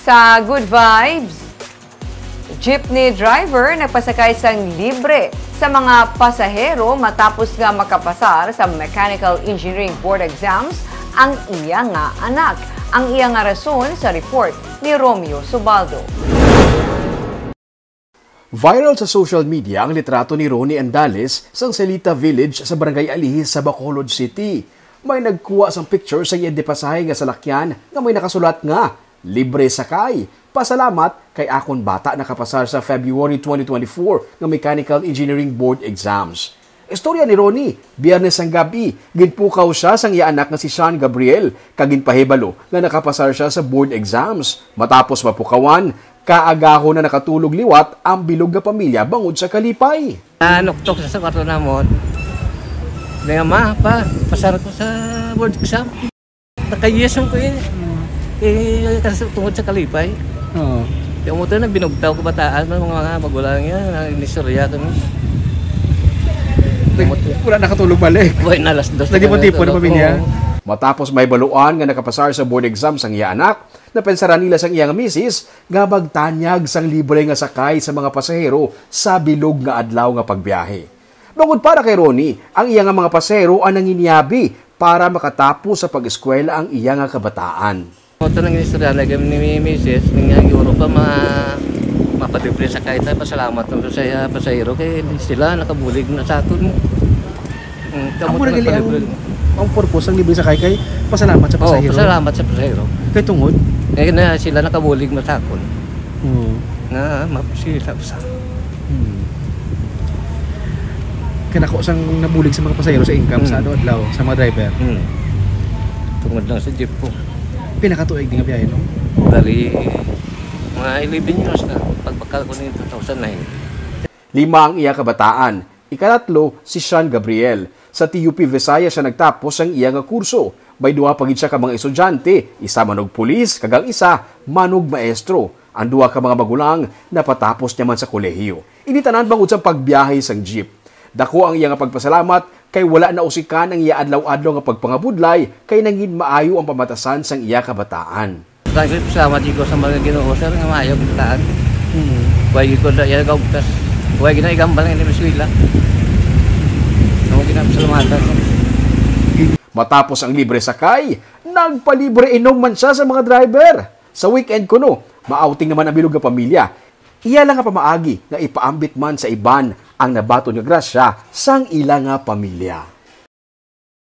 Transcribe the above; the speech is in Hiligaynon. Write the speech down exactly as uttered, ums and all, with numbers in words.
Sa Good Vibes, jeepney driver nagpasakay sang libre sa mga pasahero matapos nga makapasar sa Mechanical Engineering Board exams ang iya nga anak. Ang iya nga rason sa report ni Romeo Subaldo. Viral sa social media ang litrato ni Ronnie Andales sang Selita Village sa Barangay Alihis sa Bacolod City. May nagkuha sang picture sa iya di pasahe nga salakyan nga may nakasulat nga "Libre sakay. Pasalamat kay akon bata nakapasar sa February twenty twenty-four nga Mechanical Engineering Board exams." Istorya ni Ronnie, Biyernes sang gab-i, ginpukaw siya sang iya anak nga si Sean Gabriel kag ginpahibalo nga nakapasar siya sa board exams. Matapos mapukawan, kaagahon na nakatulog liwat ang bilog nga pamilya bangod sa kalipay. Nanuktok sa kwarto namon. Nga, "Ma, pa, pasar ko sa board exam." Naka-yes man ko eh. Eh, kasi tungod sa kalipay. Oo. Kaya mo to, nagbinugtaw ko bataan, mga, mga magulang niya, inistorya kami. Nag- wala nakatulog balik. Buhay na alas dos. Naging motibo na pamilya. Oo. Matapos mahibaluan nga nakapasar sa board exam sang iya anak, napensaran nila sang iya nga misis nga magtanyag sang libre nga sakay sa mga pasahero sa bilog nga adlaw nga pagbiyahe. Bangod para kay Ronnie, ang iya nga mga pasahero ang nanginyabi para makatapos sa pag-eskwela ang iya nga kabataan. Ito nang istorya na kami ni misis, nga Europa ma mapalibre sa kahit ay pasalamat nito sa iya pasahero kay sila nakabulig na sa aton. Mm, Amo kamo na gali ang, nagpalibre. Ang purpose ang libre sakay kay pasalamat sa Oo, pasahero. Pasalamat sa pasahero. Kay tungod? Kaya na sila nakabulig na sa akon. Oo. Nga mapasila sa Hmm. Kanako sang nabulig sa mga pasahero sa income sa Hmm. ano adlaw sa mga driver. Hmm. Tungod lang sa jeep ko. Pila ka tuig nga biyahe, no? Bali, mga eleven years na. Pagbakal ko ni two thousand nine. Lima ang iya kabataan. Ikatatlo, si Sean Gabriel. Sa T U P Visayas siya nagtapos sang iya nga kurso. May duha pa gid siya ka mga estudyante, isa man og pulis, kag ang isa man og maestro. Ang duha ka mga magulang napatapos niya man sa kolehiyo. Ini tanan bangod sa pagbiyahe sang jeep. Dako ang iya nga pagpasalamat kay wala nausikan ang iya adlaw-adlaw nga pagpangabudlay kay nangin maayo ang pamatasan sang iya kabataan. Thank you, salamat ko sa mga Ginoo, sir, nga maayo ang kabataan. Hmm. Way ko da iya gaugtas. Way gina igambal nga eskwela. Amo gina salamatan. Matapos ang libre sakay, nagpalibre inom man siya sa mga driver. Sa weekend kuno, ma-outing naman ang bilog nga pamilya. Iya lang nga pamaagi nga ipaambit man sa iban ang nabaton nga grasya sang ila nga pamilya.